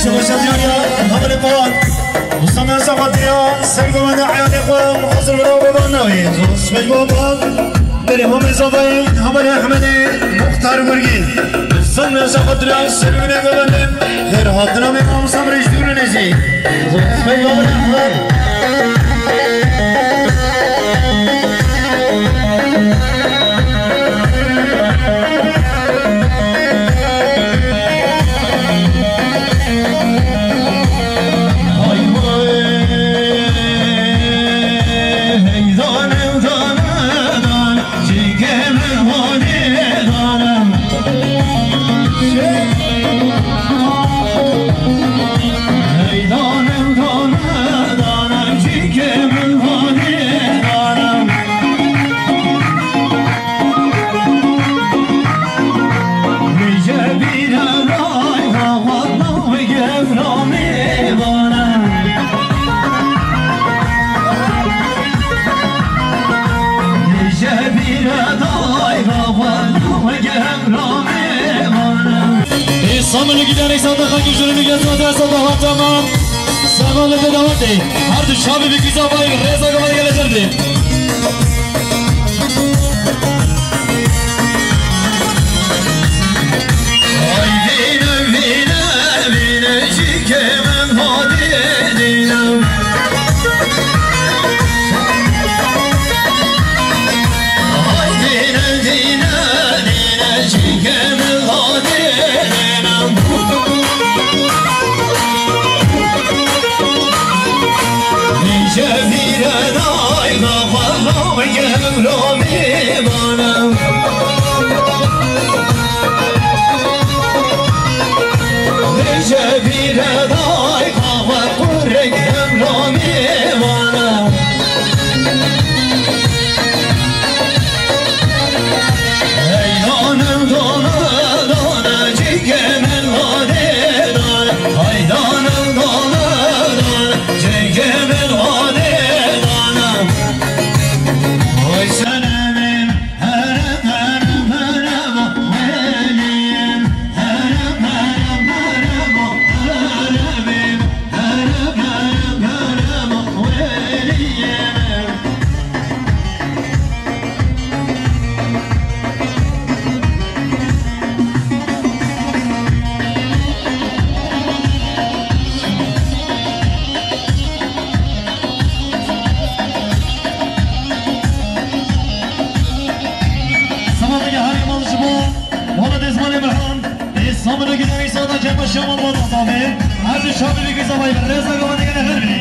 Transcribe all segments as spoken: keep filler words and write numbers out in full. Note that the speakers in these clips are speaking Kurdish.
Başlatıyor ya, haberi puan. Mustafa Safatya, Sergomen'de ayağını koyan, hazır bravo, bana ve Zosmej Baba. Benim o mesafeyi, haberi Ahmet'e, Muhtar Gürgin. Mustafa Safatya, Sergomen'e güvendim. Her hatırına bir Mustafa Reşit'in nesi. Zosmej Baba, Ahmet. Ê samîlî gidanê sata xakî jûrî nîgezata sata hat tamam. Sema li te dawetê. Her du çavê bikî zavayê rêza gava gele ser dê. Ay vîne, vîne, vîne, çîkê min hadî dîne. Ay dîne, dîne, dîne, çîkê min hadî dîne. Nîce vîre dayxa xwe, lamekê hemra mêvana. Nîce vîre dayxa xwe, kurek hemra mêvana. Hey danim dana dana, çîkê min hadê dana. Hay danim dana dana, çîkê min hadê dana. Oy senemim, herem, herem, herem, weliyim. Herem, herem, herem, heremim. Herem, herem, herem, weliyim. Sema vege herê mal ji bo Wala dezmanê Mirhan. Ê samira gidanê sata Kemal Şamal Bala zavê. Her du çavê bikî zavayê, rêza gava digere her bî.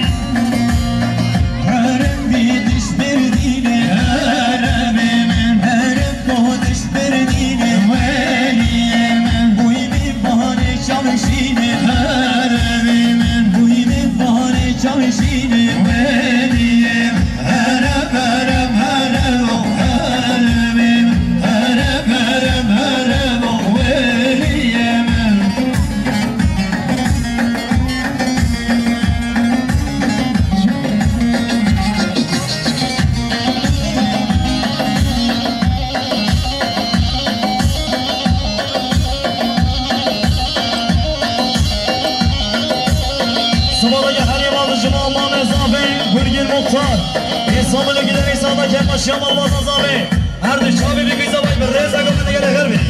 Herem bî diş berdîne, heremê min. Herem bo diş berdîne, weliyê min. Bûyî min bahanê çavşîne, heremê min. Bûyî min bahanê çavşîne, weliyê min. Herem, herem, herem, o heremê min. Herem, herem, herem, o weliyê min. Sibareke herê ma bi ji ma Mame Zavê, Gurgên Muxtar. Ê samîlî gidanê sata Kemal Şamal Bala zavê. Her du çavê bikî zavayê, bi rêza gava digere her bî.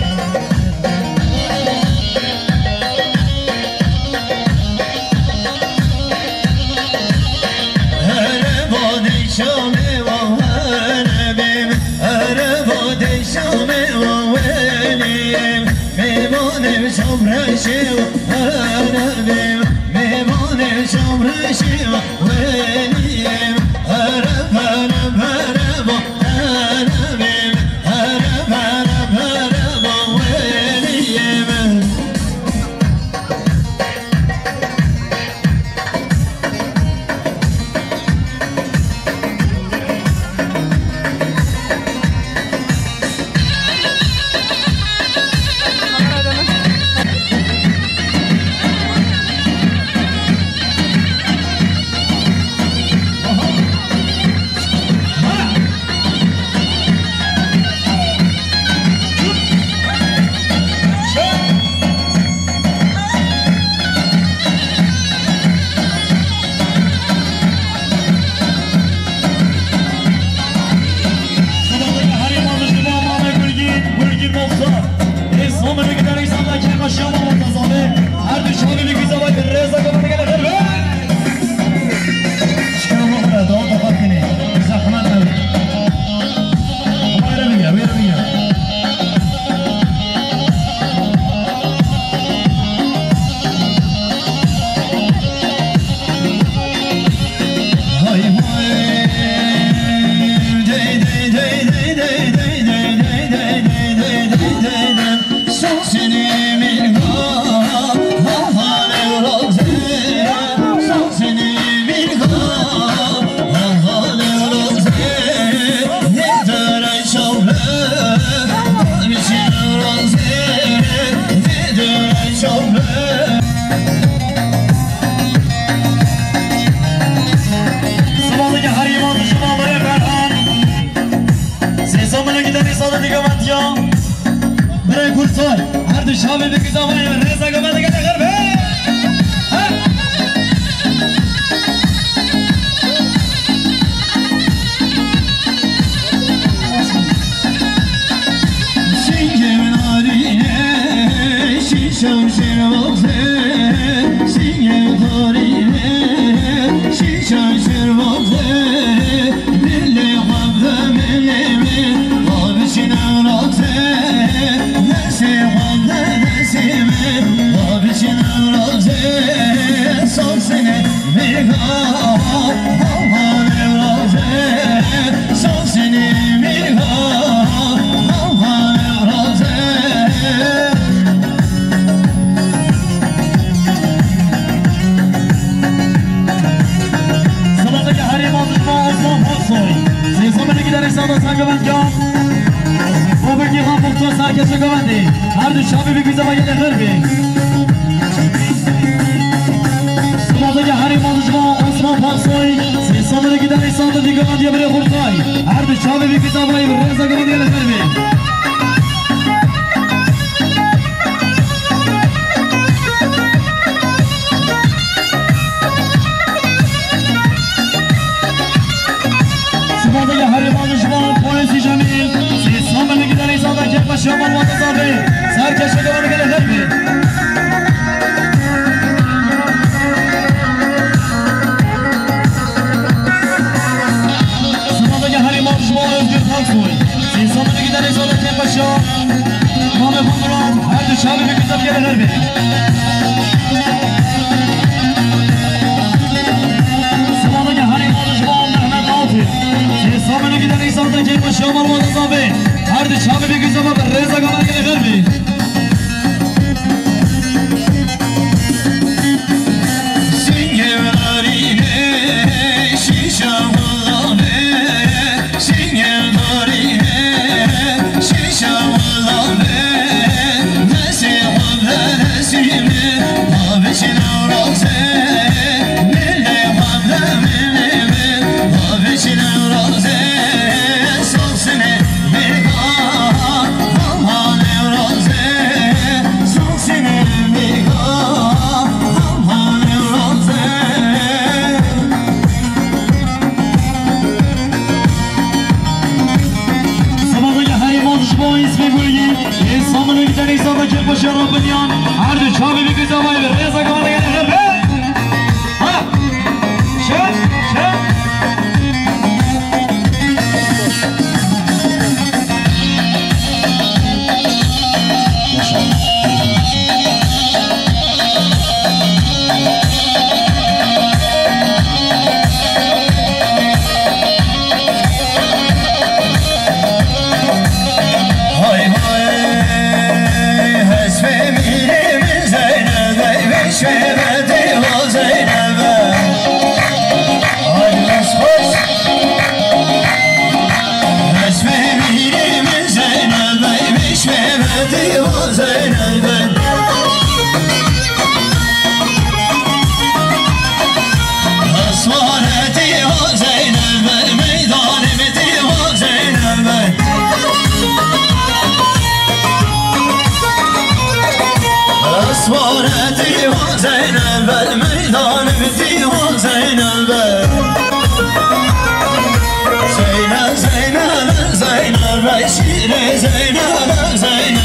Here bo dîşamê wa heremê min, here bo dîşamê wa weliyê min. Mêvanê şomreşê wa heremê min, mêvanê şomreşê wa weliyê min. Here, here, here bo heremê min, here, here, here bo weliyê min. Ê Samir û gitarê Îsanda kêfa şema Murtaza be. Her du çavê bi güzel vay rêza gavane gele xêr be. Şikara bixwire, dewa defa kine. Zehmet ne. Wêre bigire, wêre bigire. Sibandeke herî mezin ji Mamerê Ferhan. Sê Samir û gitarê Îsanda dîgaventiya. Birê Kursay, her du çavê bi güzel vay rêza gavane gele xêr be. Ha! Singê narîne, şîşa û şêrvaze, singê tarîne, şîşa û şêrvaze, milê xwe bide milê min, xwe biçîne ewraze, destê xwe bide destê min, xwe biçîne ewraze, sosine. Sibandeke herî mezin ji bo Osman Aksoy. Sê Samir û gitarê Îsanda Sengavend Can. Babekî xan Murtaza ser keşa gavendê. Her du çavê bi güzel vay gele xêr be. Sibandeke herî mezin ji bo Osman Aksoy. Sê Samir û gitarê Îsanda dîgavandiya birê Kursay. Her du çavê bi güzel vay rêza gavane gele xêr be. Sibandeke herî mezin ji bo Poyezî Cemîl, Sê Samir û gitarê Îsanda kêfa şema Murtaza be. Ser keşa gavane gele xêr be. Sibandeke herî mezin ji bo Özgür Aksoy. Sê Samir û gitarê Îsanda kêfa şema. Mamê xwe Murat, her du çavê bi güzel gele xêr be. Sibandeke herî mezin ji bo Mehmet Altın. Sê Samir û gitarê Îsanda kêfa şema Murtaza be. Her du çavê bi güzel be rêza gavane gele xêr be. Singê narîne, şîşa xulane, singê narîne, şîşa xulane, destê xwe bide destê min, xwe biçîne ewraze, milê xwe bide milê min, xwe biçîne ewraze, sosine. Sibandeke herî mezin ji bo Îsmê Gulgî, Îsmê Gulgî, Îsmê Gulgî, Îsmê Gulgî, her du çavê bi güzel vay rêza gavane gele xêr be. Ha! Şer, şer. Hay hay, hesbê mîrê min Zeynebe, şevê diwa Zeynebe. Hadi bas bas. Hesbê mîrê min Zeynebe, şevê diwa Zeynebe. Eswareti o Zeynebe, meydanê min dî o Zeynebe. Eswareti o Zeynebe, meydanê min dî o Zeynebe. Zeynep, Zeynep, Zeynep, şîrê Zeynep, Zeynep.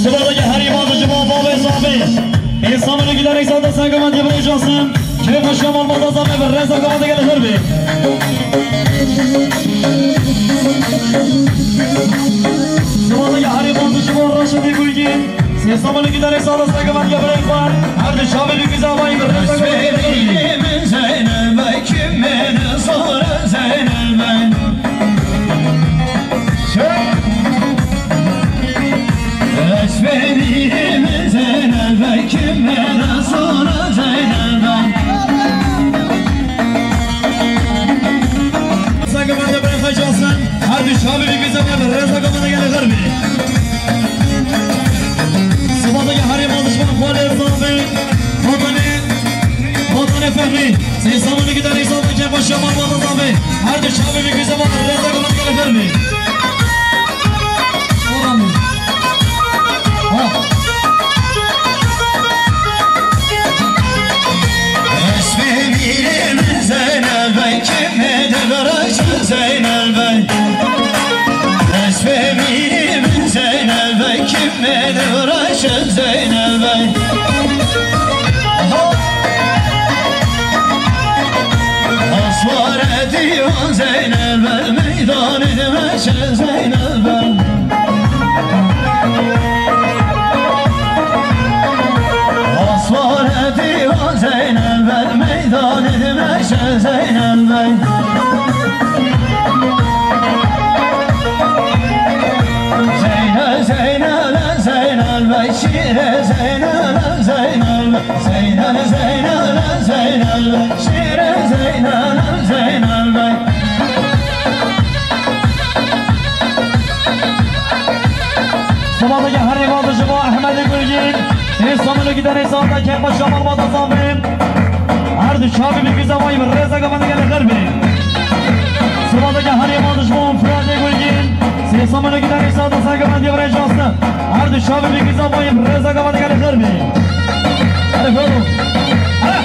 Silaveke herî mezin ji bo bavê Zavê. Ê Samuel Gidanê Sanda Sengavendiyê birêj Asim. Kêfa şema malbata Zavê bi rêza Gavendê gelê xêr bê. Silaveke herî mezin ji bo Reşidê Gulgîn. Sê Samuel Gidanê Sanda Sengavendiyê birêj xwe. Her du çavê bi güzel vayî bi rêza Gavendê gelê xêr bê. Zeynel Bey, kim beni sorar Zeynel Bey? Esmerim Zeynel Bey, kim beni sorar Zeynel Bey? Rêza Gavendê birêz Hacî Hasan, her du çavê bi güzel vayî bi rêza Gavendê gelê xêr bê. Silaveke herî mezin ji bo xalê Zavê. Vatanê, Vatanê Fehmî. Sê Samuel Gidanê Sanda Kêfa şema malbata Zavê. Her du çavê bi güzel vayî bi rêza Gavendê gelê xêr bê. Oran. Ha. Esmerim Zeynel Bey, kim beni bırakır Zeynel Bey? Esmerim Zeynel Bey, kim beni bırakır Zeynel Bey? Asware diwan Zeynel Bey, meydanê dimeşe Zeynel Bey. Asware diwan Zeynel Bey, meydanê dimeşe Zeynel Bey. Zeynel, Zeynel, Zeynel Bey, şîrê Zeynel, Zeynel Bey. Zeynel, Zeynel, Zeynel Bey, şîrê Zeynel, Zeynel Bey. Silaveke herî mezin ji bo Ehmedê Gulgîn. Ê Samuel Gidanê Sanda Kêfa şema malbata Zavê. Her du çavê bi güzel vayî bi rêza Gavendê gelê xêr bê. Silaveke herî mezin ji bo Firatê Gulgîn. Sê Samuel Gidanê Sanda Sengavendiyê birêj Asim. Her du çavê bi güzel vayî bi rêza Gavendê gelê xêr bê. Hele Fero. Hele.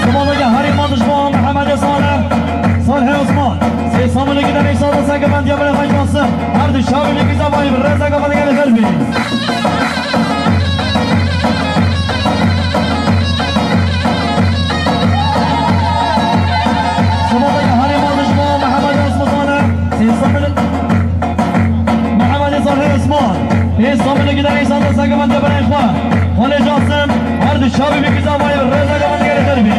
Silaveke herî mezin ji bo Mehemedê Salih. Salih Osman. Sê Samuel Gidanê Sanda Sengavendiyê birêz Hacî Asim. Her du çavê bi güzel vayî bi rêza Gavendê gelê xêr bê. Silaveke herî mezin ji bo Mehemedê Osman Salih. Sê Samuel Mehemedê Salih Osman. Ê Samuel Gidanê Sanda Sengavendiyê birêz xwe. Xalê Casim. Her du çavê bi güzel vayî bi rêza Gavendê gelê xêr bê.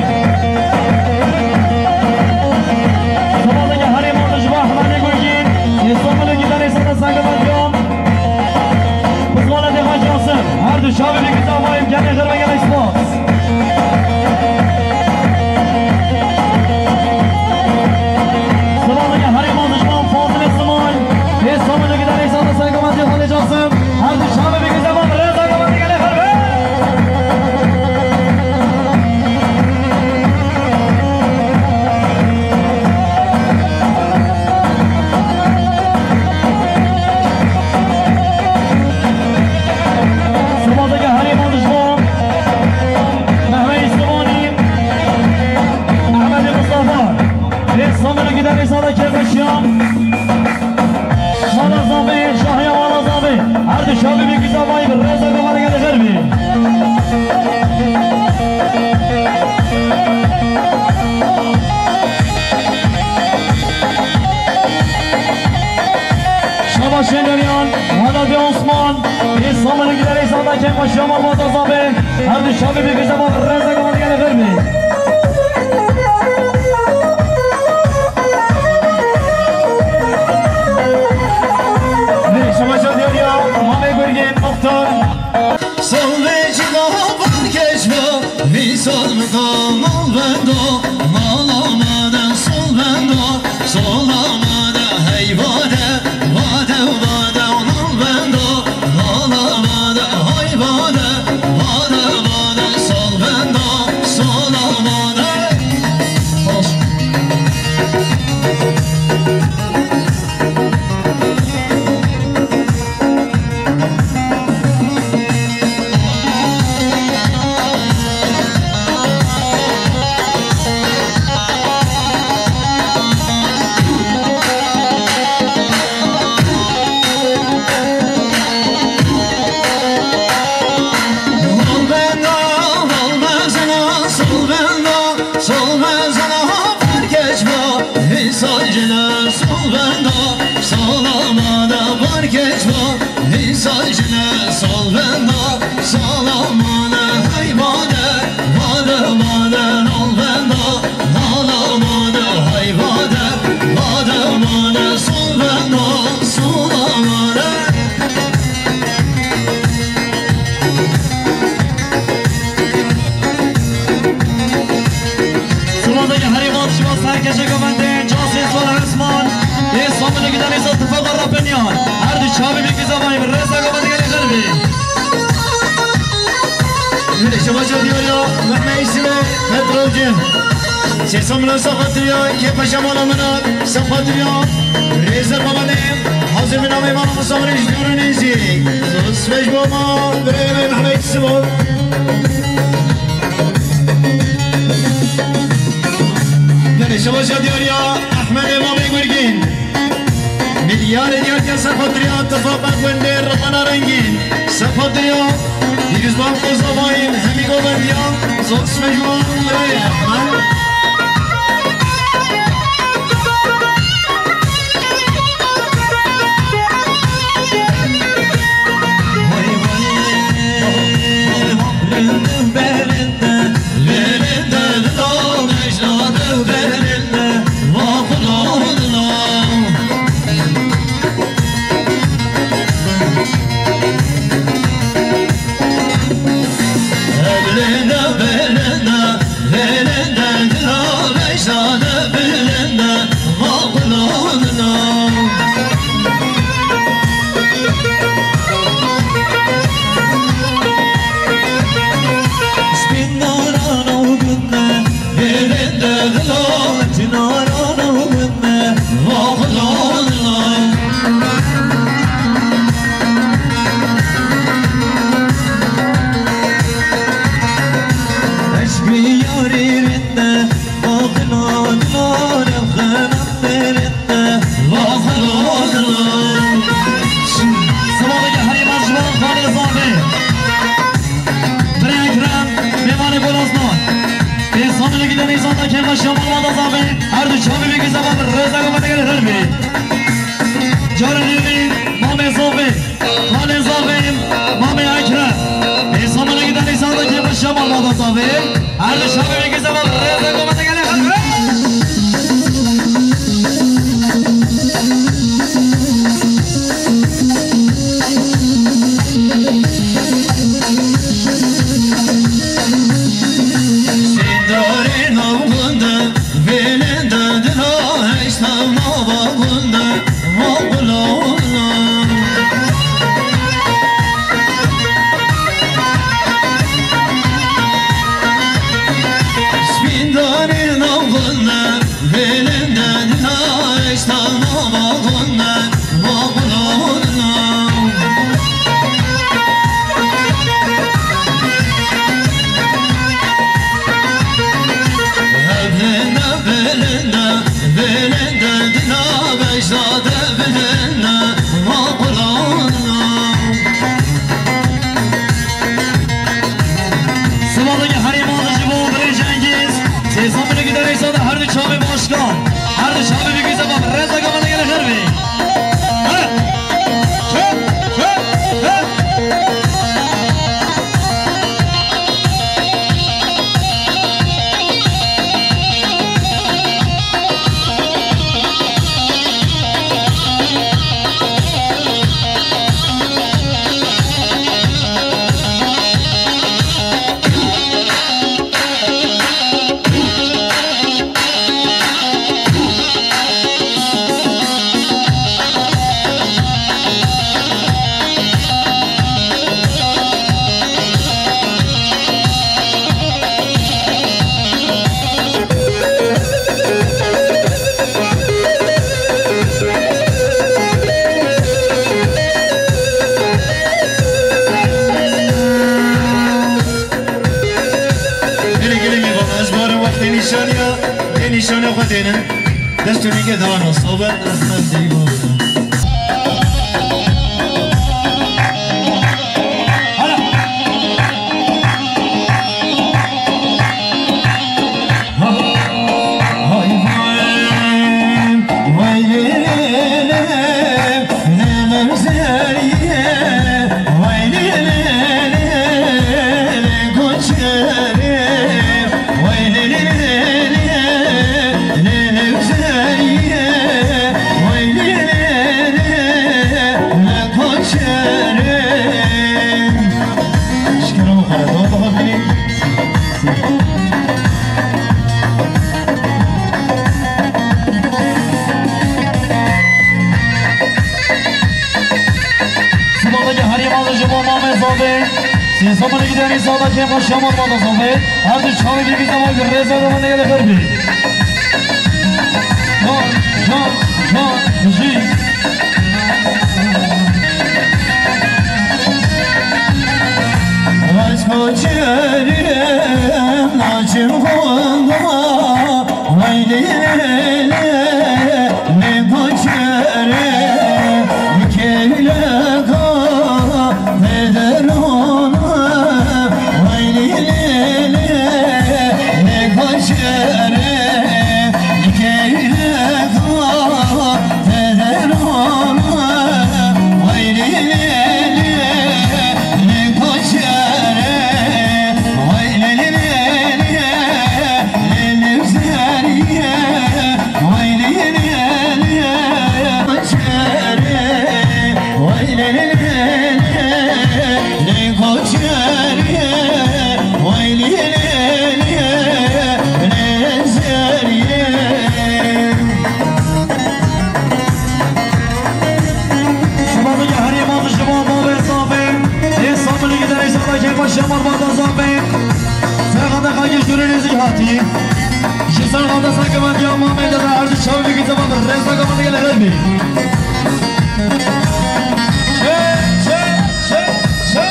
Silaveke herî mezin ji bo Ehmedê Gulgîn. Ê Samuel Gidanê Sanda Sengavendiyê. Pizvanê dê Hacî Asim. Her du çavê bi güzel vayî bi gelê xêr bê, gelek spas. Silaveke herî mezin ji bo Fazilê Siman. Ê Samuel Gidanê Sanda Sengavendiyê Xalê Casim. Her du çavê bi güzel vayî bi rêza Gavendê gelê xêr bê. Silaveke herî mezin ji bo Mehmetê Simonî, Ehmedê Mistefa, Ê Samuel Gidanê Sanda Kêfa şema. Mala Zavê, şahiya mala Zavê. Her du çavê bi güzel vayî bi rêza Gavendê gelê xêr bê. Şabaş Şeneryan, Mala dê Osman. Ê Samuel Gidanê Sanda Kêfa şema malbata Zavê. Her du çavê bi güzel vayî bi rêza Gavendê gelê xêr bê. Şema şadiyariya, Mamê Gurgên, Muxtar. Solvêjî daha berkeş be, vîsal min kamal bendo, mala me de sol bendo, sola me de hey bade, bade, bade, nal bendo, mala me de hay bade, bade, bade, sol bendo, sola me de. Jine solvenda, salamane barkeç ba, Nîsa jine solvenda, salamane hayvade, vade, vade, nalvenda, nalamane hayvade, vade, vade, solvenda, salamane. Sivazeke herêma ji van serkeşe govendê, Casê Sal Esman, ê Samuelê Gidanê Sal Tifaqa Rapeniyan. Her du çavê bî kî zavayê bi rêza govendê gelê xeribê. Şebaşa diyar ya Mehmet Îsî ve Petrolcî. Sêsa min a saxatir ya, kê paşa mala min a saxatir ya. Rêzer baba ne, hazir min a mêvan Musa min ji dûr û nêzîk. Zosmeş baba, birê min Mehmet Îsî baba. Gelê şebaşa diyar ya Ehmedê Mamê Gurgîn. Milyarê diyar ya ser xatiriya tifaqa gundê Rixana Rengîn. Ser xatiriya pîrozbahê xwe zavayên hemî govendiya zor smejuan birayê Ehmed. Vay vay, vay vay, berinde, berinde, dida mecda de berinde, va xulodina. Belinde, belinde, belinde, dila beşa de belinde, va xulodina. Spîn daran û gund me, belinde, dila çinaran û gund me, va xulodina. Eşkî yarî rinde, axina dina, rexena rinde, axina dina. Sivazeke herêma ji van Xalê Zafê. Birê Ekrem, mêvanê Bolasnan. Ê Samuelê Gidanê Sal da kêfa şema mala Zafê. Her du çavê bî kî zava bi rêza govendê gelê xeribê. Cara nêvî, Mamê Zafê. Xalê Zafê, Mamê Ekrem. Ê Samuelê Gidanê Sal da kêfa şema mala Zafê. Her du çavê bî kî zava bi rêza govendê gelê xeribê. Sîndarê nav gund e, vêlinde dila heşta nava gund e, va qulona. Sîndarê nav gund e, vêlinde dila heşta nava gund e, va qulona. Evlinde, belinde, belinde, dila beşa de bilinde, va qulona. Sivazeke herêma ji bo birê Cengiz, Sêsa Milik Dereysa de her du çavê başkan, her du çavê bî kî zava bi rêza govendê gelê xeribê. Gelê gelê mêvan, ez barim wextê nîşaniya, lê nîşaniya xwe tênin. Dest û nîkê dano, sobe, rehmet, deyî bavê. Samanê gidanê sada kêm xweş şamar mada zafê. Her du çavê vî zaman rêza de mende gele xêr bî. Can, can, can, jî. Aşk koçerim, açım konda. Vay lê lê lê, lê koçerê, lê keyleka, lê derona. Vay lê lê lê, lê koçerê, lê keyleka, lê derona. Vay lê lê lê, lê koçerê, vay lê lê lê lê. Şubatı herî mand ji bo bavê zafê. Ê Samirî giderê şaba kêfa şamar bada zafê. Ferhada xakî jûrê rêzî hatî. Ji ser xalda ser kemandiya mamê de her du çavê vî zaman rêza kemandiya li her bî. Çe, çe, çe, çe.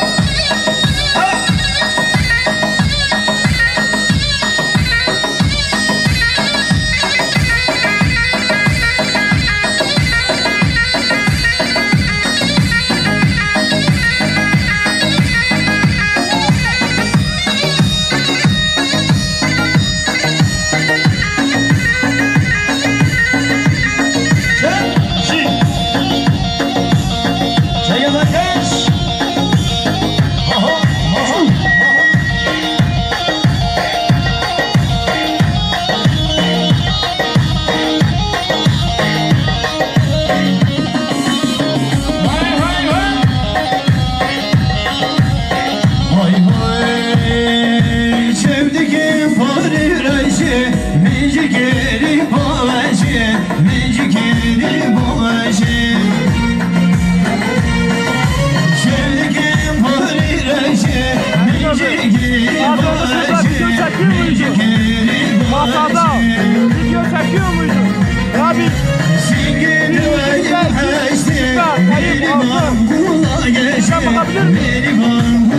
Vay vay, çewdikê parî rejê, min ji gerî bavejê, min ji gerî bavejê. Çewdikê parî rejê, min ji gerî bavejê, min ji gerî bavejê. Masada video çekiyor muydun? Ya bir, bir yüzükler, bir yüzükler, kayıp, altın. Sen bakabilir misin?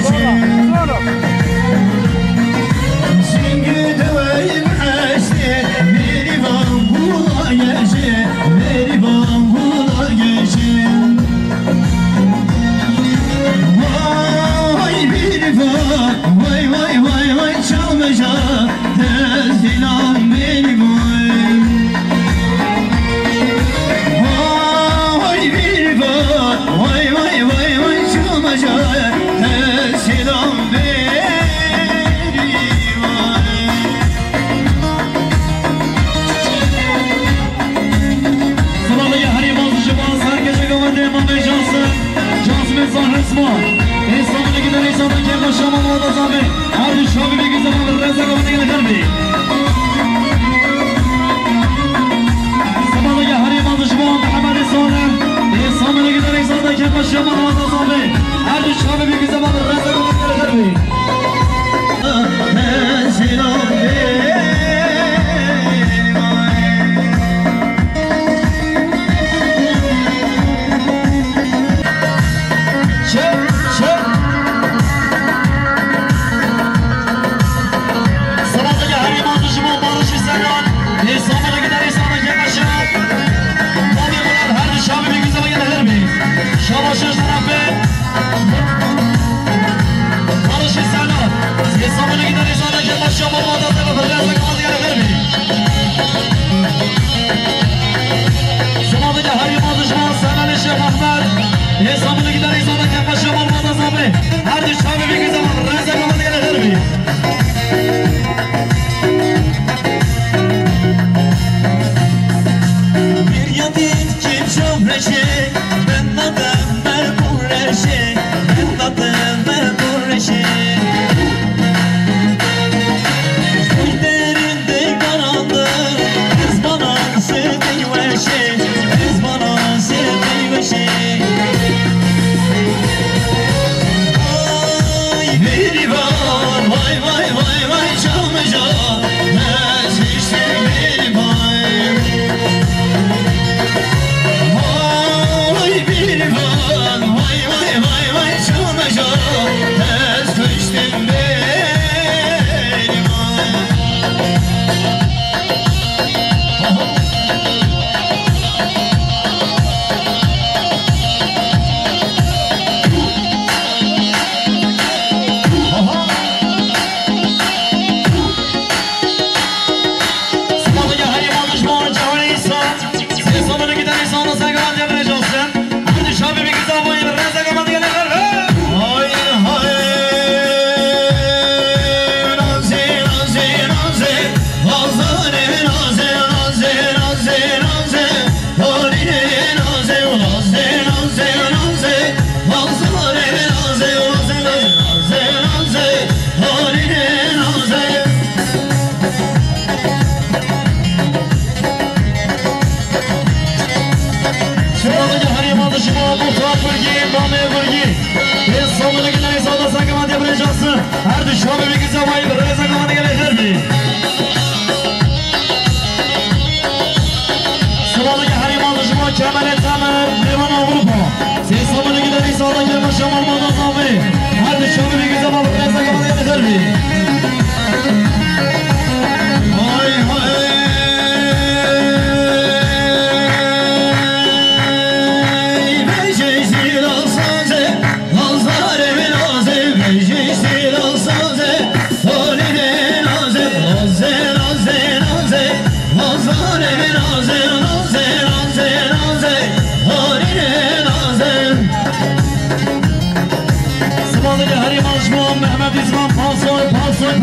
Sonra, sonra. Vay vay vay vay çalmaca. Tez dilam beni vay. Vay bir vay, vay vay vay vay çalmaca. Tez dilam beni vay. Sıralı ya herî mand ji bo ser keçeka wendê Mamê Johnson. Jasmine Zahresma. Ê Samirî giderê sada kêfa şamar mada zafê. Her du çavê vî zaman rêza kemandiya li her bî. Samanê herî mand ji bo Mehemedê Salih. Ê Samirî giderê sada kêfa şamar mada zafê. Her du çavê vî zaman rêza kemandiya li her bî. Çek, çek. Sıradaki herî mand ji bo Barış Segan. Ê Samirî giderê sada kêfa şamar. Tabii bunlar her du çavê vî zaman yine her bî. Şabaşa ji tarafê Barış Segan. Ê Samirî giderê sada kêfa şamar mada zafê. Rêza kemandiya li her bî. Sıradaki herî mand ji bo Seganê Şêx Ehmed. Ê Samirî giderê sada kêfa şamar mada zafê. Her du çavê vî zaman rêza kemandiya li her bî. Bir yadid kim çavreşe, ben nadim me bu reşe, ben nadim me bu reşe.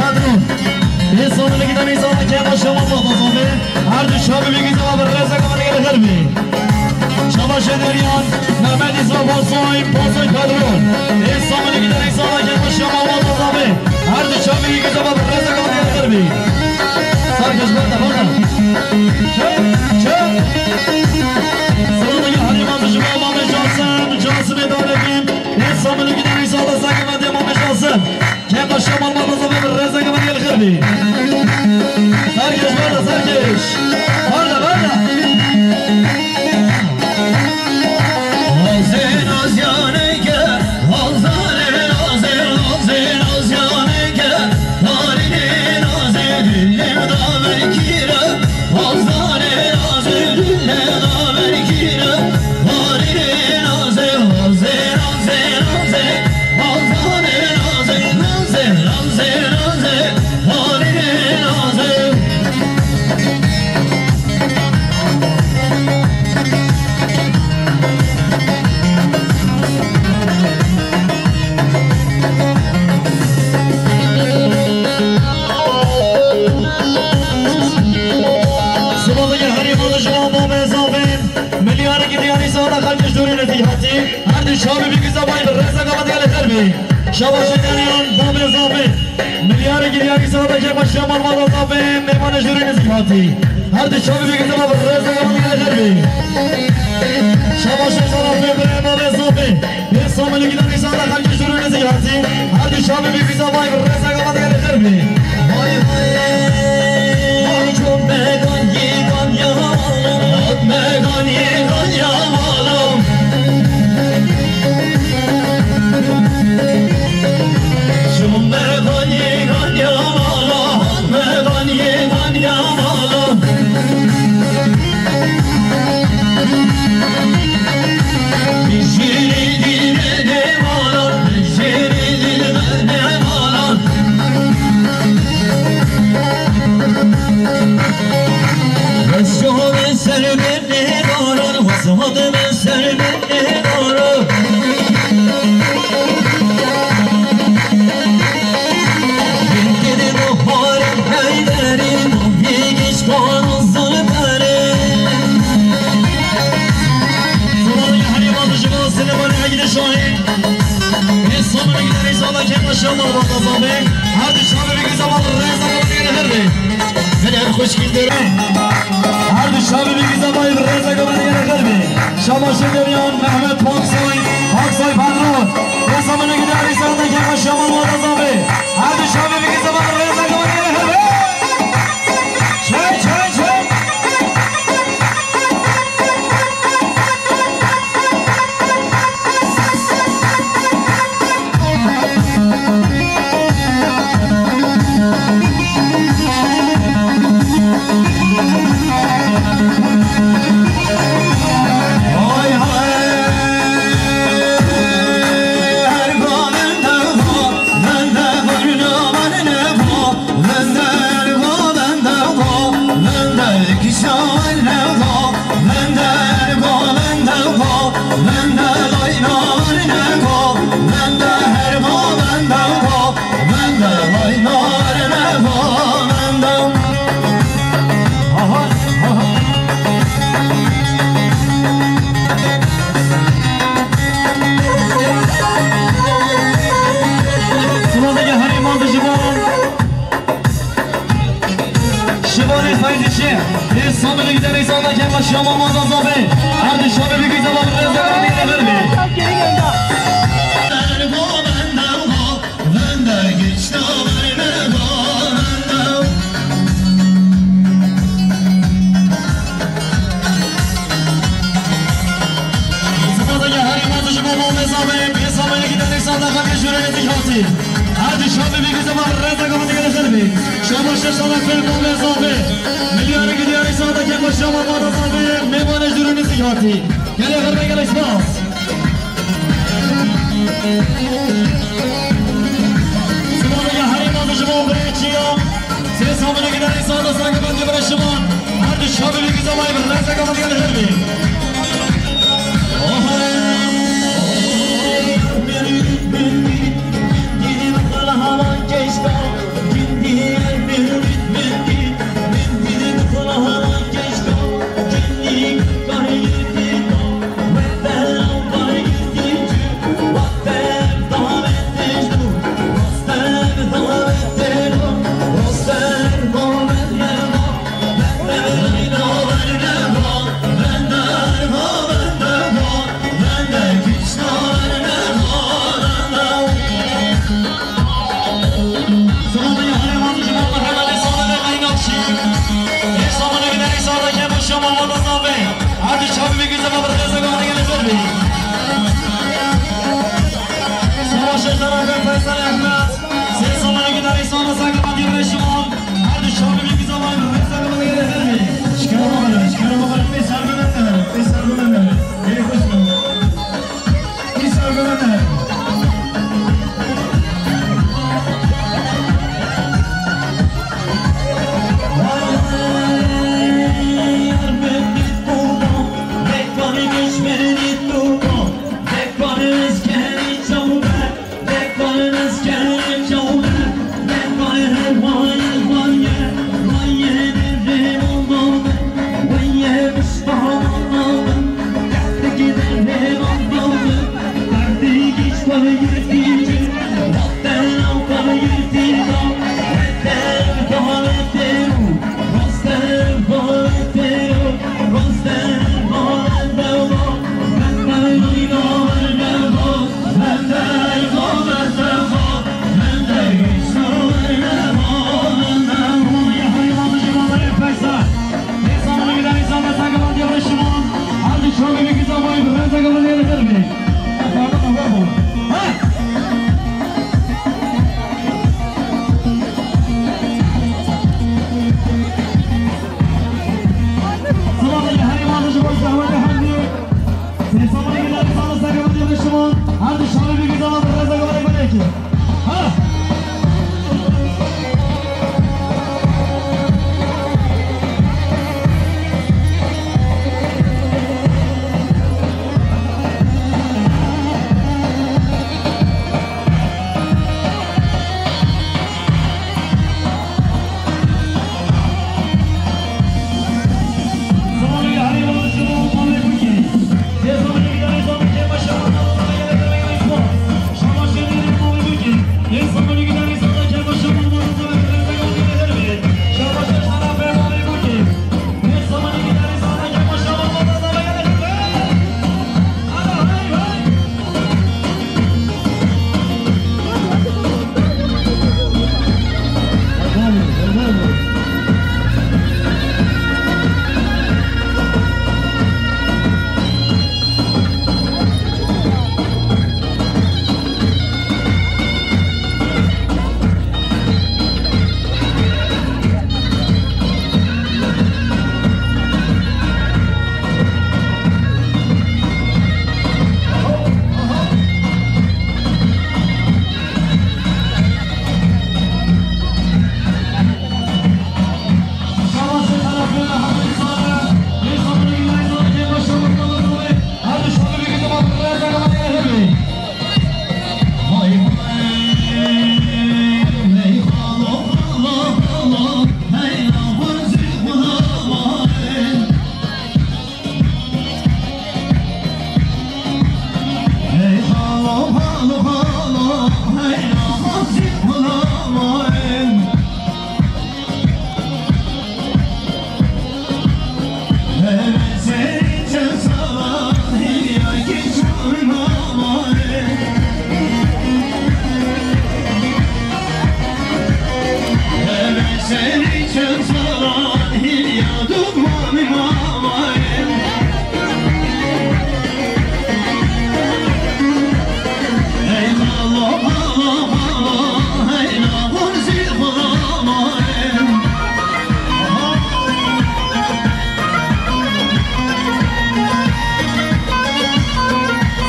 Patron. Ê Samîlî gidanê sala kema şema baba zame. Her du çavê wî giza bi rêzek wan gelê xêr bî. Şabaşê Deryan, Mehmet Îsa Pasoy, Pasoy Patron. Ê Samîlî gidanê sala kema şema baba zame. Her du çavê wî giza bi rêzek wan gelê xêr bî. Serkeş berde, berde. Çek, çek. Sıradaki Halî Mazlum, Mamê Casim, Casimê Dalekî. Ê Samîlî gidanê sala sakê me de Mamê Casim. Kema şema baba zame bi rêzek wan gelê xêr bî. Serkeş berde, serkeş. Berde, berde. Nazê nazyaneke, nazane nazê, nazê nazyaneke, narînê nazê, dilê daverkîre, nazane nazê, dilê daverkîre, narînê nazê, nazê, nazê, nazê, nazane nazê, nazê, nazê, nazê, narînê nazê. Sıradaki Halî Mazlum, Mamê Zafê. Milyarê gidanê sala xelkê ji dûrê nêzîk hatî. Her du çavê wî giza bay bi rêzek wan gelê xêr bî. Şabaşê Deryan, Mamê Zafê. Milyarê gidanê sala kema şema baba zame. Mêmanê ji dûrê nêzîk hatî. Her du çavê wî giza bi rêzek wan gelê xêr bî. Şabaşê Zafê, Mamê Zafê. Ê Samîlî gidanê sala xelkê ji dûrê nêzîk hatî. Her du çavê wî giza bay bi rêzek wan gelê xêr bî. Hay hay. Hay ço megan yegan ya mala. Hat megan yegan ya mala. Ço megan yegan ya mala. Hat megan yegan ya mala. Sıradaki Halî Mazlum, Mamê Zafê, Silêmanê Egîdê Şahî. Ê Samîlî gidanê sala kema şema baba zame. Her du çavê wî giza bi rêzek wan gelê xêr bî. Gelê xweşkî dere. Her du çavê wî giza bay bi rêzek wan gelê xêr bî. Şabaşê Deryan, Mehmet Paksoy, Paksoy Pedro. Ê Samîlî gidanê sala kema şema baba zame. Her du çavê wî giza bi rêzek wan gelê xêr bî. Çek, çek, çek. Sıradaki Halî Mazlum, ji bo Şivanê Feyzî çi? Ê Samîlî gidanê sala kema şema baba zame. Her du çavê wî giza bi rêzek wan gelê xêr bî. Sıradaki Halî Mazlum, ji bo Mamê Zafê. Ê Samîlî gidanê sala xelkê ji dûrê nêzîk hatî. Her du çavê wî giza bi rêzek wan gelê xêr bî. Şabaşê Şerefê Mamê Zafê. Milyarê gidanê sala kema şema baba zame. Mêmanê ji dûrê nêzîk hatî. Gelê xêr bî, gelê spas. Sıradaki Halî Mazlum, ji bo Birê Çiya. Sê Samîlî gidanê sala sakê bendê bire şima. Her du çavê wî giza bay bi rêzek wan gelê xêr bî. Oho.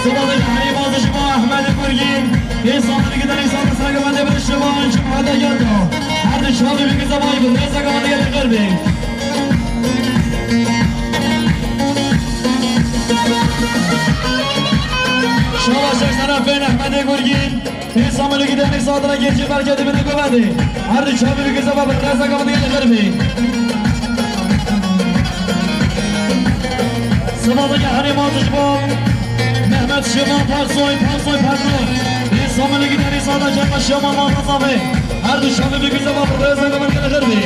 Sibadê herî bazê ji bo Ehmedê Gurgîn, ê sabirî gidanê sade sergevendê bi şivan ji hede gelda. Her di çavê bi gizemay bi rêzeke wan gelê xêr bê. Şabaş ji şerefên Ehmedê Gurgîn. Ê Samuelê Gideyanê sadira gêncî belkê dibine govendê. Her di çavê bi gizeva bi rêzeke wan gelê xêr bê. Sibadeke herî bazê ji bo Mehmet Şivan Paksoy, Paksoy Paksoy. Ê Samuelê Gideyanê sada Şivan Mama Zafê. Her di çavê bi gizeva bi rêzeke wan gelê xêr bê.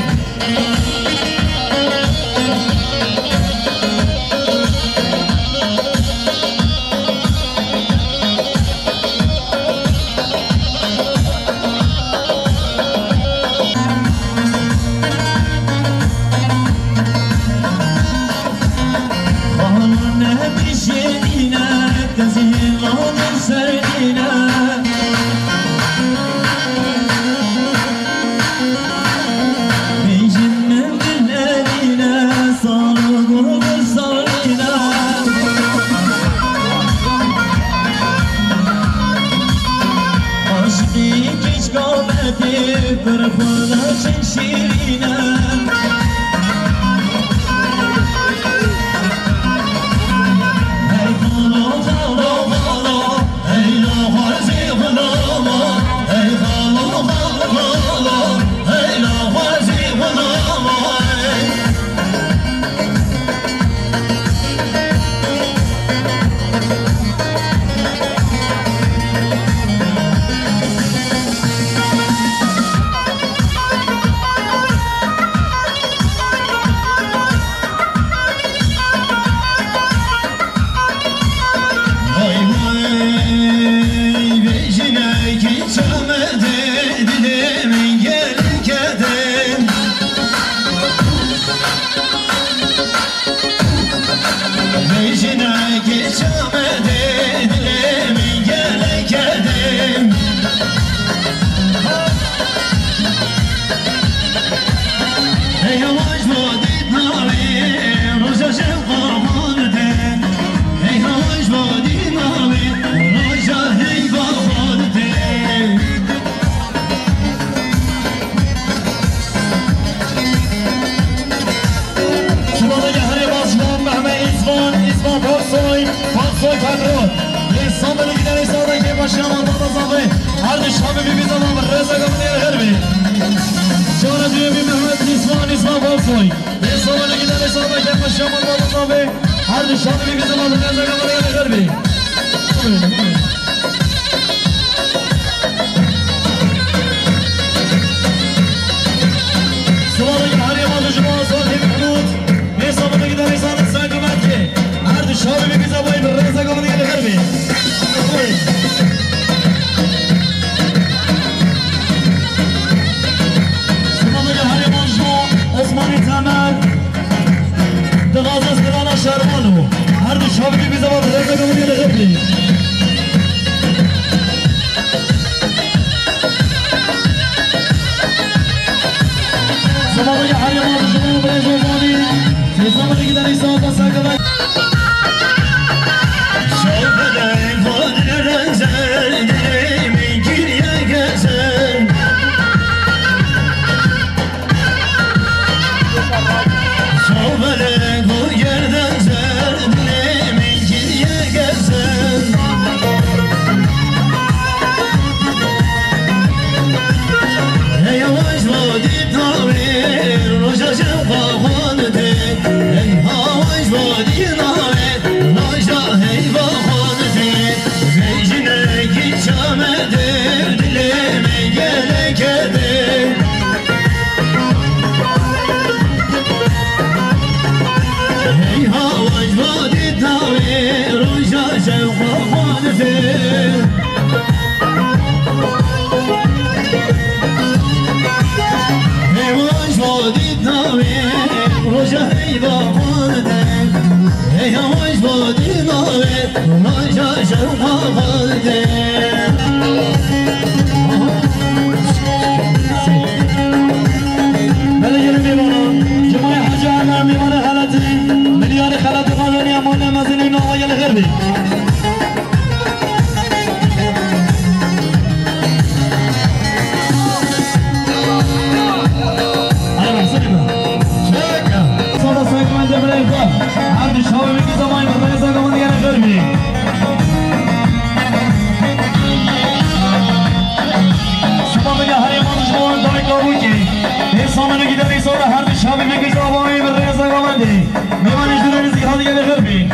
Bahana nebişenîne, tezî lanin serdîne. Bêjin min dilerîne, sal û gul sarîne. Aşqî keçka me tê, pir xweş şîrîne. Hey xalo, xalo, xalo. Vay vay, vê jinekî çawa de, dilê min gelek kete. Vê jinekî çawa de, dilê min gelek kete. Hey, yavaş vadî navê, roja şewqa xwe dide. Hey, yavaş vadî navê, roja heyva xwe dide. Sibadeke herê baş bo Mehme Îzvan, Îzvan Paksoy, Paksoy Petro. Lê Samuelê Gideyanê sada kêfa Şivan Baba Zafê. Her di çavê bi gizema bi rêzeke wan gelê xêr bê. Cara duyemî Mehmet Îzvan, Îzvan Paksoy. Lê Samuelê Gideyanê sada kêfa Şivan Baba Zafê. Her di çavê bi gizema bi rêzeke wan gelê xêr bê. Sibadeke herê baş ji bo Salihê Mehmûd. Ê Samuelê Gideyanê sada sergevendê. Her di çavê bi gizema bi rêzeke wan gelê xêr bê. Sibadeke herê baş ji bo Osmanê Temer. Dixwaze strana şervan û her du çavê wî bi zeva bi rêzeke wî lê xirtî. Sibadeke herê baş ji bo birêz Ozanî. Sê Samuelê Gideyanê sada sergevendê. Sodî navê roja heyva xwarde, hey yavaş sodî navê roja şewqa xwarde. Belê gelê mêvanan, Cumaya Hacı Erna mêvana xelatê, milyarê xelatê xwe doniya mane mezinê nava gelê xêr bê. Ara, seyda. Çeka. Sada saygılarımla birlikte. Her düşmanı bir zaman reza kamanı gene görmeyin. Sabah ya her yaman düşmanın dahi kabuki. Hesabını gider sonra her düşmanı bir zaman reza kamanı. Miman işlerinizi hadi gene görmeyin.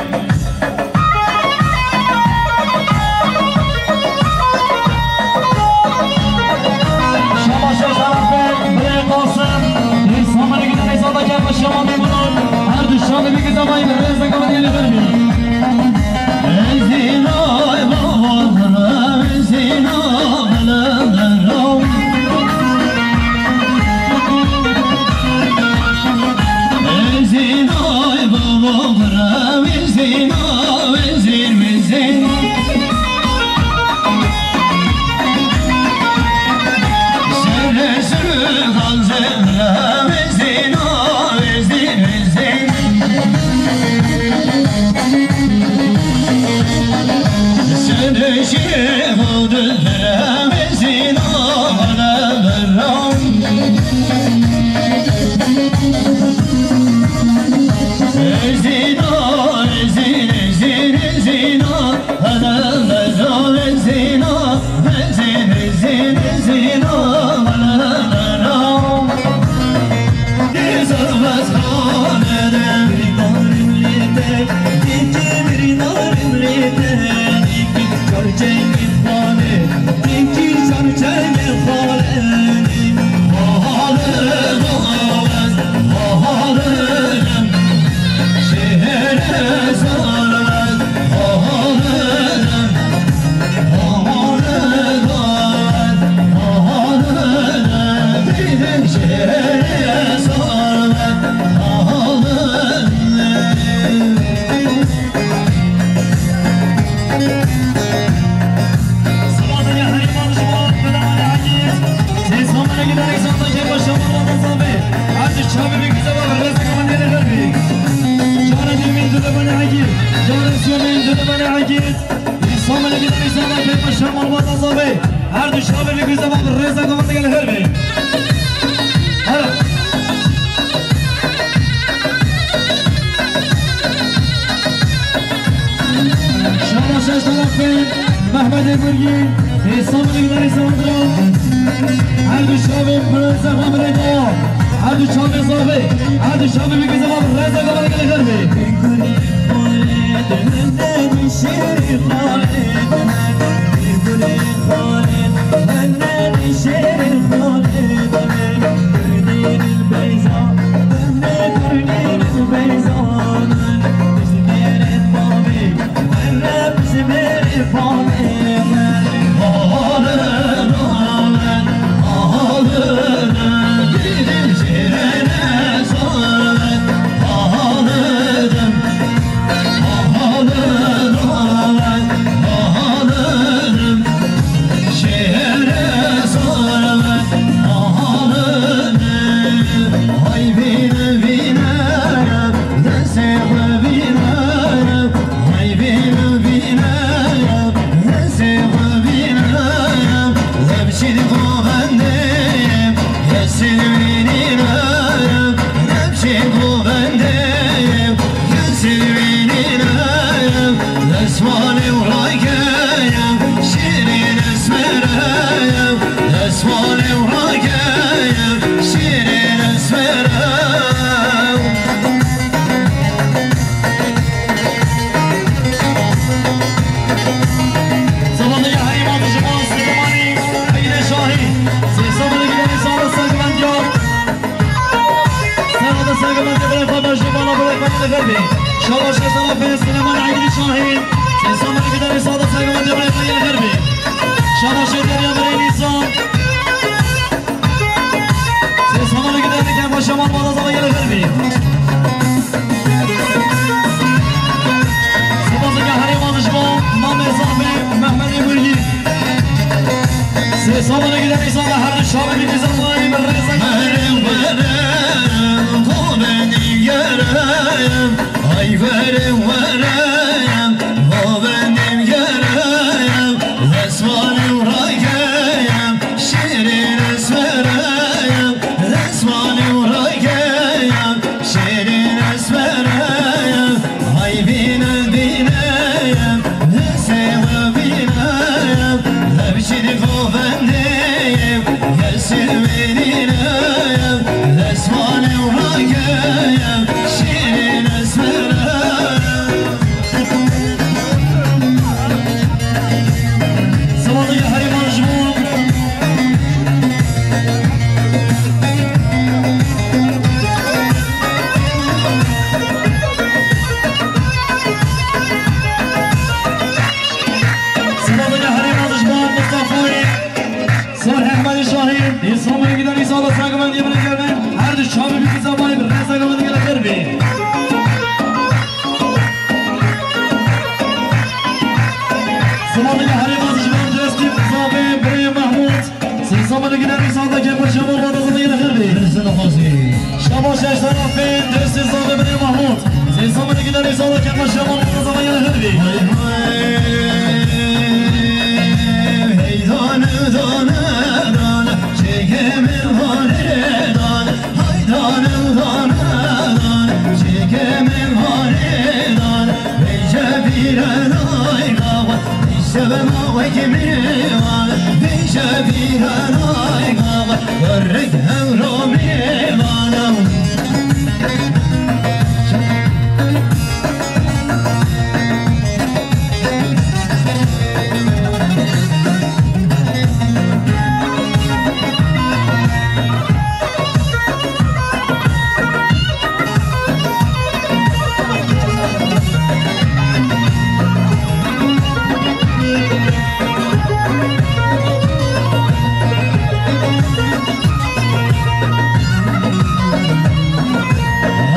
Şabaşa şerefin, birê Qasim, insanları güzel hesaba gelmiş yaman memnun. Her düşmanı bir güzel ayın, reza kalan yeni vermeyin. Ezina baba, ezina bala. Ezin ay baba bira, ezin o, ezin, ezin. Sere sere kalze bira, ezin o, ezin, ezin. Sere sere kalze bira, ezin o, bala bira. Ezina, ezin, ezin, ezina, bala bala, ezina, ezin, ezin, ezina, bala bala. Dizovaz xanede, birînarim lê te, dîkî birînarim lê te, dîkî çarçengê xanê. Zimanê ya herêman ji bo Milemanê Egîz. Sê zimanê gidanê zanda kê başa mala da zavê. Her di çavê vê kizava rêzeke min dêne ver bê. Cara dîmî dudebane Egîz. Cara siyonê dudebane Egîz. Zimanê gidanê zanda kê başa mala da zavê. Her di çavê vê kizava rêzeke min dêne ver bê. Her. Şaba şeş tarafê Mehmetê Gurgî, Hêsamê Gidayê Sandra, her du çavê bi zexwa birêda, her du çavê zafê, her du çavê bi zexwa bi rêza gavara gelê xêr bê. Zamanı ya Herêman Dijman Silêmanî, Egîdê Şahî, sê zamanı gidanê sala sergimend ya. Serada sergimendê birê xwe berjê bala birê xwe dê ver bê. Şabaşê tarafê Silêman Egîdê Şahî, sê zamanı gidanê sala sergimendê birê xwe dê ver bê. Şabaşê derya birê Nîsan. Sê zamanı gidanê Şemal Bala zava gelê xêr bî. Spas dike herê mezin ji bo mamê Zafê Mehmedê Burgî. Sê samanê giderin înşallah her di şavê bî zamanî bi rêza. Were, were, xo benî gerem, ay were, were, xo benî gerem, esmanî rakeyem, şêrîn esmereyem, esmanî rakeyem, şêrîn esmereyem, ay bîne bîneyem, hesê we bîneyem, hevşînî govendeyem, hesê we nîneyem, esmanî rakeyem, şêrîn esmereyem. Selamet ya herê mezin ji bo. Selamet ya herê mezin ji bo Mustafayê. Sor Ehmedê Şahî, însanê giderin înşallah sag û mendiyê min germe. Her di çavê bî zamanî bi rêza gavin gelê xêr bî. Selamet ya herê mezin ji bo destî Zafê birê Mehmûd. Sê samanê giderin înşallah kê paşa bol bol zamanî gelê xêr bî. Rêza nexwazî. Şabaş eşterafê destî Zafê birê Mehmûd. Sê samanê giderin înşallah kê paşa bol bol zamanî gelê xêr bî. Hey, hey, hey, dane, dane, dane. Çekemem hanedan, haydanem danedan, çekemem hanedan. Beyce bire dayga, işte ben o ekmeğe var. Beyce bire dayga, örnek hem romane var.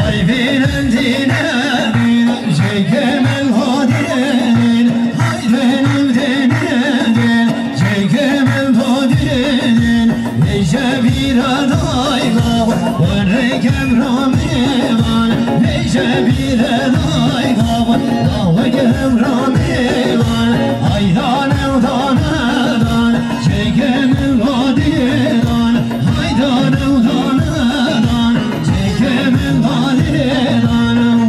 Hay bînin dîne bîn, çekemel hadînin, hay dînim dîne dîn, çekemel hadînin, neyce bîra dayla, were kemra mêvan, neyce bîra dayla, dawe kemra mêvan, haydanem danedan, çekemel hadînin, haydanem danedan, çekemel hadînin.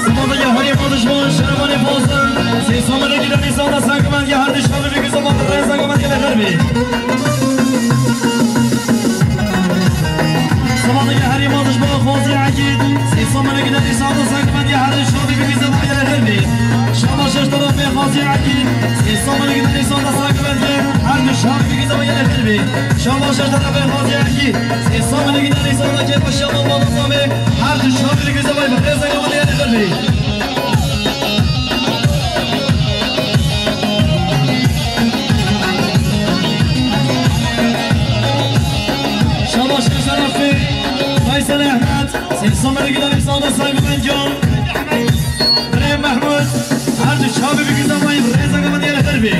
Sima vê ya herê mezin ji bo Şervanê Fazil. Sê samanê giderin înşallah sag û mendiyê her di şavê bî zamanî bi rêza gavin gelê xêr bî. Sima vê ya herê mezin ji bo Xwazî Ekîd. Sê samanê giderin înşallah sag û mendiyê her di şavê bî zamanî gelê xêr bî. Şabaş eşterafê Xwazî Ekîd. Sê samanê giderin înşallah sag û mendiyê her di şavê bî zamanî gelê xêr bî. Şabaş eşterafê Xwazî Ekîd. Sê samanê giderin înşallah kê paşa bol bol zamanî her di şavê bî zamanî bi rêza gavin gelê xêr bî. Şabaş şerefê Faysal Ehmed, sê samanê giderin înşallah sag û mendiyê. Birê Mehmûd, her di çavê bî zamanî bi rêza gavin gelê xêr bî.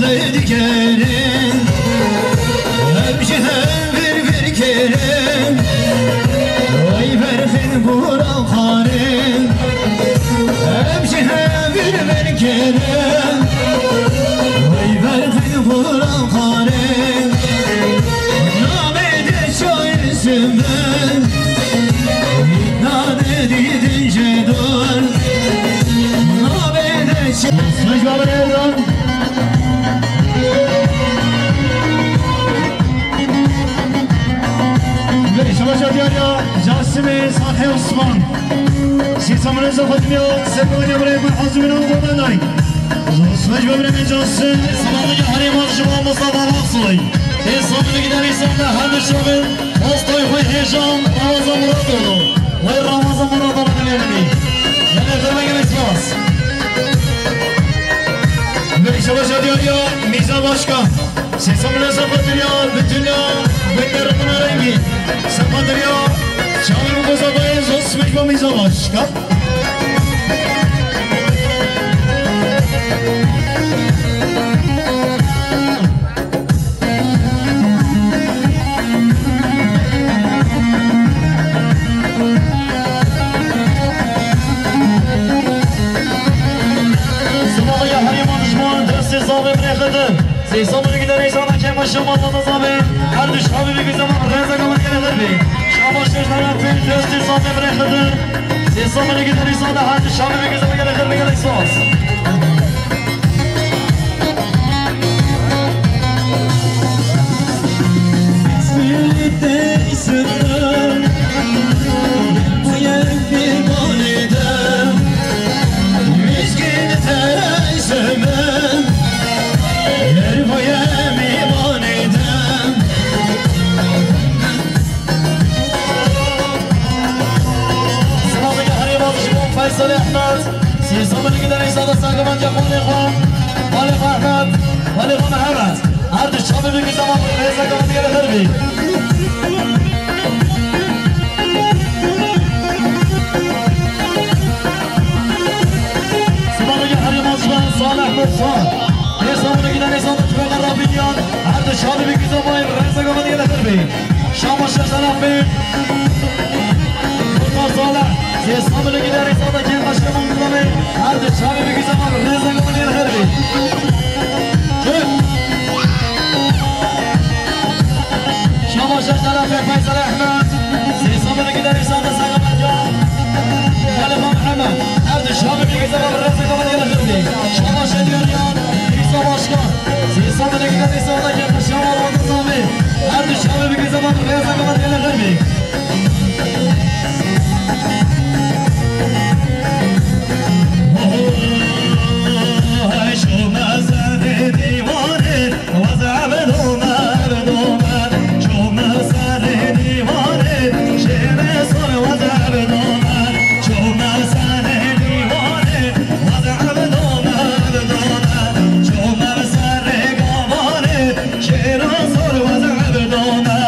Dikerin, ev ji hev vir vir kirin, wey berxin bûra xarin. Ev ji hev vir vir kirin, wey berxin bûra xarin. Nabê de şair simin, nade didin jedon. Nabê de şair. Sej baber Erdoğan. Şemaşa diyar ya, Casimê Salihê Osman. Sê samine zafat diya, sekoya birê xwe hazimîna Godanay. Zor swej be birê Casim. Selamu ya herê ma ji bo Mustafa Aksoy. Ê samine giderî sende her di şevin. Ostoy xwe hêjan, Ramazan Muratoğlu. Wey Ramazan Muratoğlu dilê min. Gelê xirme gelê spas. Şemaşa diyar ya, Mîza Başkan. Sê samine zafat diya, bi dinya, bi nermina rengî. Zafat diya, çavê min goza bayê zor swej be Mîza Başkan. Silahiya herêma dijman destê zavê birê Xidir. Sê samine giderî sende kema şema zada zavê. Her du şavê bi güzel rêza gavan gelê Xidir bê. Şama şeş tane pê destê zavê birê Xidir. Sê samine giderî sende her du şavê bi güzel gelê Xidir bê gelê spas. Silaveke herê ma ji bo Feysel Ehmed. Sê samine giderî sende sergevendiya xalê xwe. Xalê xwe Ehmed. Xalê xwe Mehmet. Her du çavê bi güzel rêza gavan gelê Xidir bê. Silaveke herê ma ji bo Salih Mutfak. Sê samine giderî sende Tüfeğe Rabiniyan. Her du çavê bi güzel rêza gavan gelê Xidir bê. Şama şeş tane pê. Kurtar Salih. Sê samine giderî sende kema şema zada zavê. Her du çavê bi güzel rêza gavan gelê Xidir bê. Şama şeş tane pê Feysel Ehmed. Sê samine giderî sende sergevendiya. Xalê xwe Mehmet. Her du çavê bi güzel rêza gavan gelê Xidir bê. Şama şeş diyar ya, Mîza Başkan. Sê samine giderî sende kema şema zada zavê. Her du çavê bi güzel rêza gavan gelê Xidir bê. Şêra sor waz evdo me.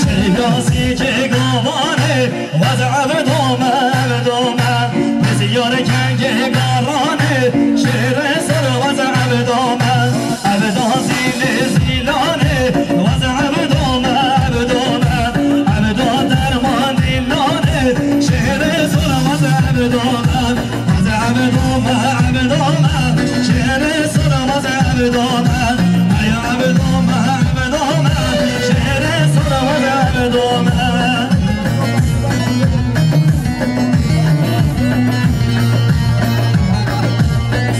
Şêra sê ke gavane. Waz evdo me, evdo me, pisyar kengê garane, şêrê ser waz evdo me, evda zîlê zîlane, waz evdo me, evdo me, evda derman dîlane, şêrê ser waz evdo me, waz evdo me, evdo me, şêrê ser waz evdo me, ay evdo me, evdo me, şêrê ser waz evdo me.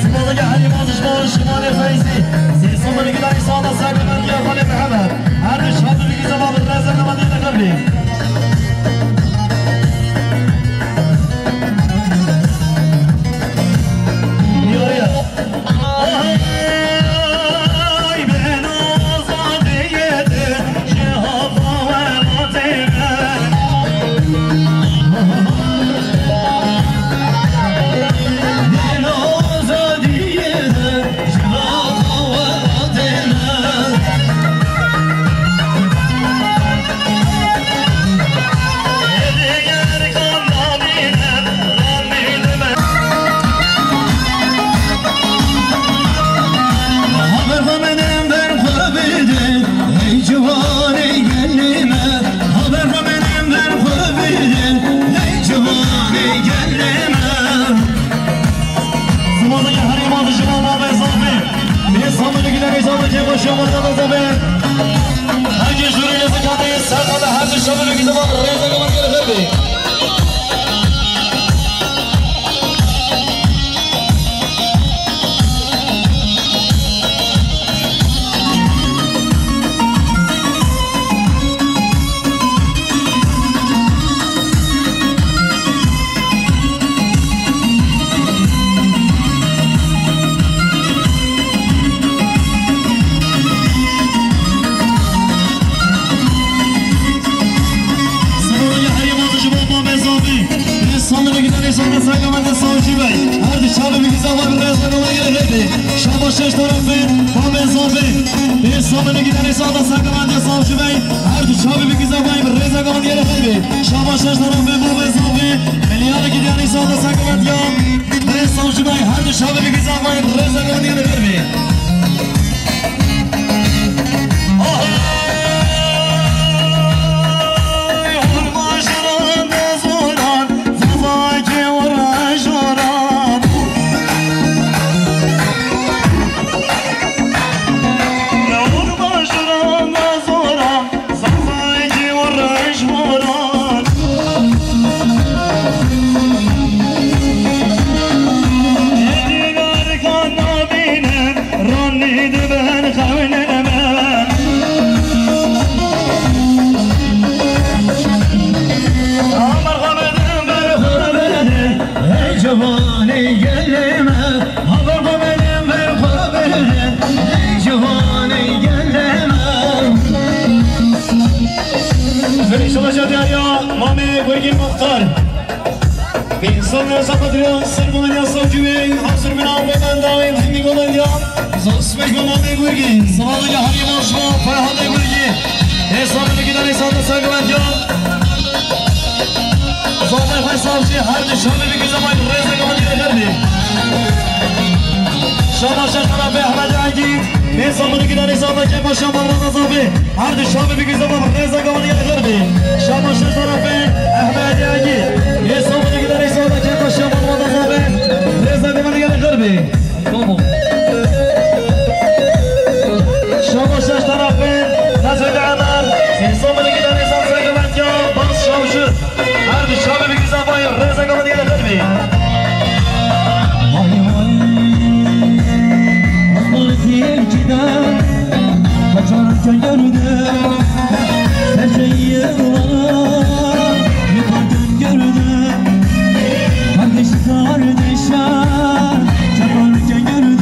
Simalı ya Halî Mazişman, Şimalê Feyzî, sê samine giderî sanda sergevendiya Xalê Mihemed. Her du şahidî zaman bi rêza gavan gelê Xidir bê. Diyarî ye. Herkes jüriyle zekatı, serkada her şey şamil bir zaman reza kaman geri verdi. Sırada Yahya Mazı Şubat Muhammed Zombi. Samine giden insan da saygı bende savcı bey. Her çabe bir güzel var, bir reza kaman geri verdi. Şabaş şeş tarafı, Muhammed Zombi. Samine giden insan da saygı bende savcı bey. Her çabe bir güzel var, bir reza kaman geri verdi. Şabaş şeş tarafı, Muhammed Zombi. Melyana giden insan da saygı bende ya. Reza savcı bey, her çabe bir güzel var, bir reza kaman geri verdi. Ranî dibin xewnên me. Amer xwe bidin ber xwe bidin, ey ciwanê gelê me. Amer xwe bidin ber xwe bidin, ey ciwanê gelê me. Verî şeweşa diyariya Mamê Gurgîn Muxtar. Pênc sal ne saxatriya ser Golandiya Savcî bê, hazir bin avrodan dawên hemî Golandiya. Zosmek bi Mamê Gurgîn. Selamet ya herî mal şima, Ferhatê Gurgîn. Hêsa min gidanê sade ser Golandiya. Zafay xwe savcî, her di şamê bi güzel bay rêzek Golandiya derdi. Şama şeş tarafê Ehmed Engî. Hêsa min gidanê sade kepa şama rada zafê. Her di şamê bi güzel bay rêzek Golandiya derdi. Şama şeş tarafê Ehmed Engî. Hêsa min gidanê sade kepa şama rada zafê. Rêzek Golandiya derdi. Tamam. Şama şeş tarafê Nezreti Emer, Sêsomini gidanê sade Golandiya, Bas Şavşi. Her di şamê bi güzel bay rêzek Golandiya derdi. Vay vay, asmalı tilkiden kaçarken gördüm. Serçe yıllara yıkarken gördüm. Kardeş kardeşe çarpar gördüm.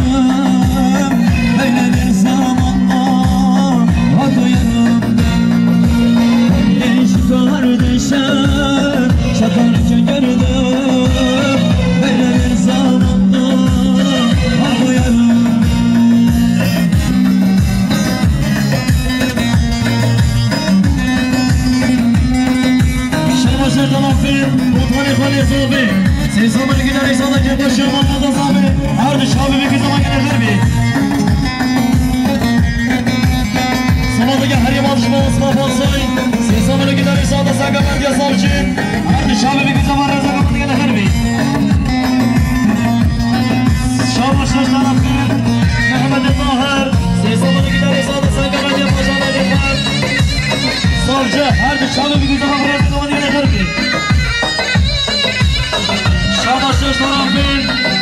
Böyle bir zamanda hatırlıyorum ben. Kardeş kardeşe çarpar gördüm. Böyle bir zamanda hatırlıyorum ben. Şama şer tarafê Botmanê Xalê Zobê. Sêzamê gidanê sade kepa şama rada zafê. Her di şamê bi güzel bay gene derbi. Sema dike herî mal şima Osman Bonsoy. Sêzamê gidanê sade Saka Merdiya Savcı. Her di şamê bi güzel bay rêzek Golandiya derbi. Şama şeş tarafê Mehmet Tahir. Sêzamê gidanê sade Saka Merdiya Paşa Merdiya Savcı. Her di şamê bi güzel bay rêzek Golandiya derbi. Şama şeş tarafê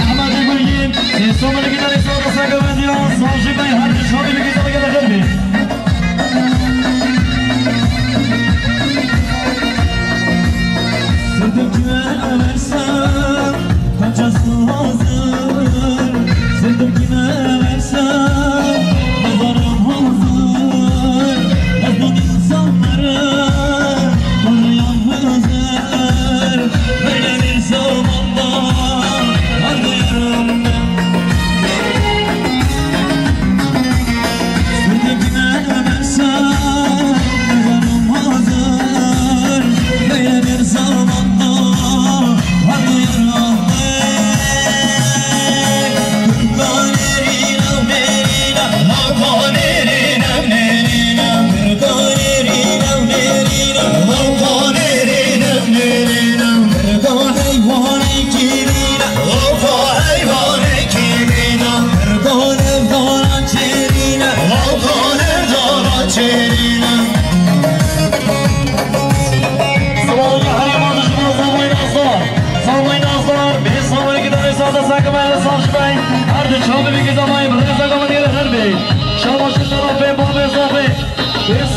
Ehmed Gurgîn. Sêzamê gidanê sade Saka Merdiya Savcı bey. Her di şamê bi güzel bay gene derbi. Sırtım kime versem, kaçası hazır. Sırtım kime versem, mezarım hazır. Yazdım insanları, tanıyan hazır. Böyle bir zamanda arıyorum ben.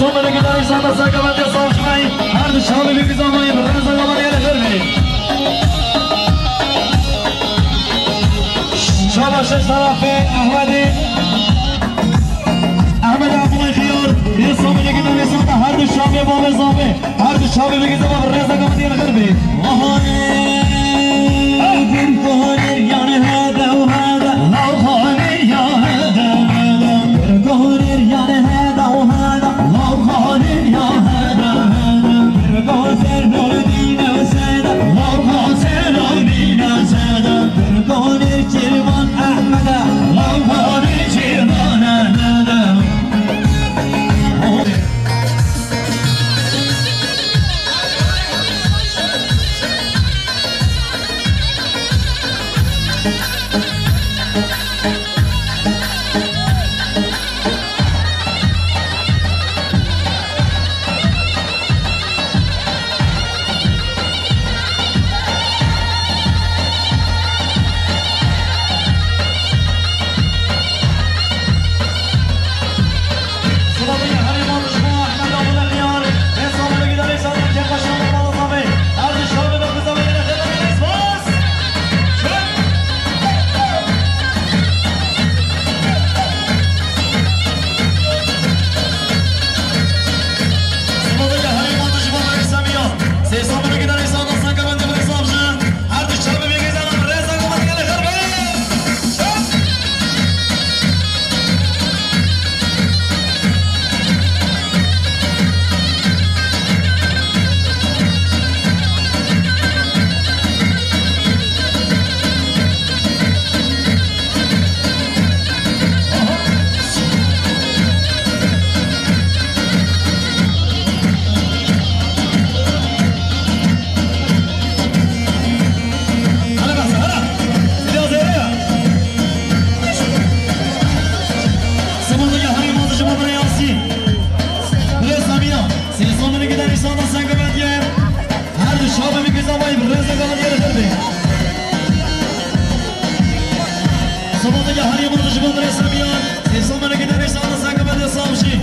Tomene gitarê sanda saka bende saf jimay. Her di şabi bi gizamayê bi reza gamanê li xir bê. Şaba şeş tarafê Ehmedê. Ehmed Abdullah Xiyar. Yê somene gitarê sanda her di şabi babê zafê. Her di şabi bi gizama bi reza gamanê li xir bê. Vahayê. Gurgoner yanê hede û hede. Vahayê ya hede hede. Gurgoner yanê hede û hede. Her di şabe bir güzel bayım, reza kalan yeri verdi. Sabah da ya her yaman da şivan resa miyan. Sesonlara gider, inşallah sen kapat hesabı şey.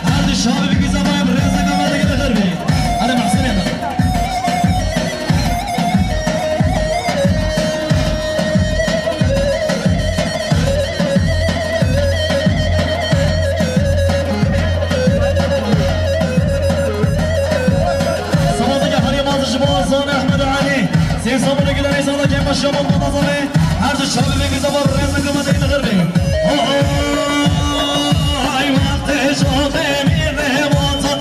Her di şabe bir güzel bayım, reza kalan yeri verdi. Hadi mahsene. Sabahda herî mezin ji bo Hasan Ehmed Elî. Sê sabirê giderê sala kema şaban bana zane. Her di şabi ve güzel var, rezin kama değil hırbi. Ay, wextê şaxê mîrê vatan.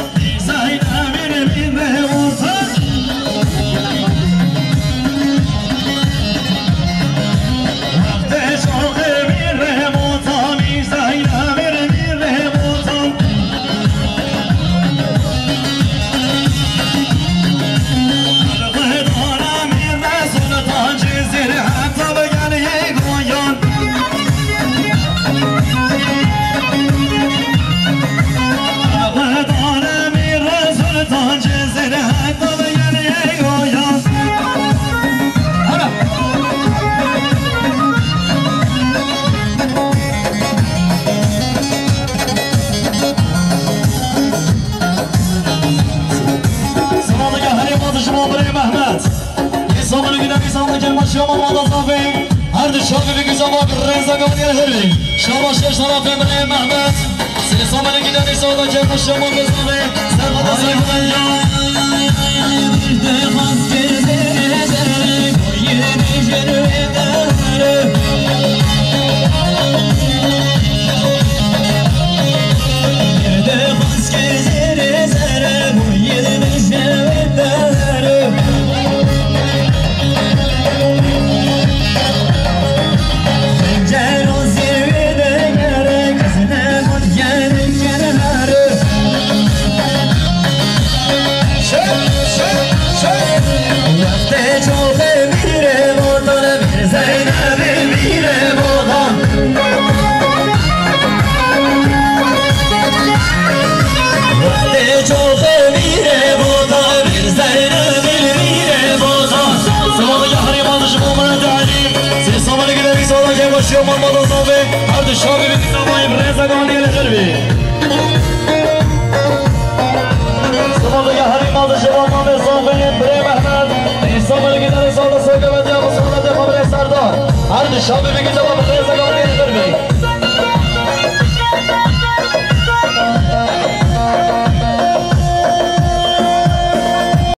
Silaveke herê ma dijmin birê Mehmet. Yê samanê gidemî samanê kelma şiyaman ma da zafê. Her di şaxê ve güzel bak, reza gavdiye herê. Şaba şeş tarafê birê Mehmet. Sê samanê gidemî samanê kelma şiyaman da zafê. Serva da sayfa ya. Her di şaxê ve güzel bak, reza gavdiye herê. Belediye Musulmanlar Kabile Serdar. Her nişan bir güzel bir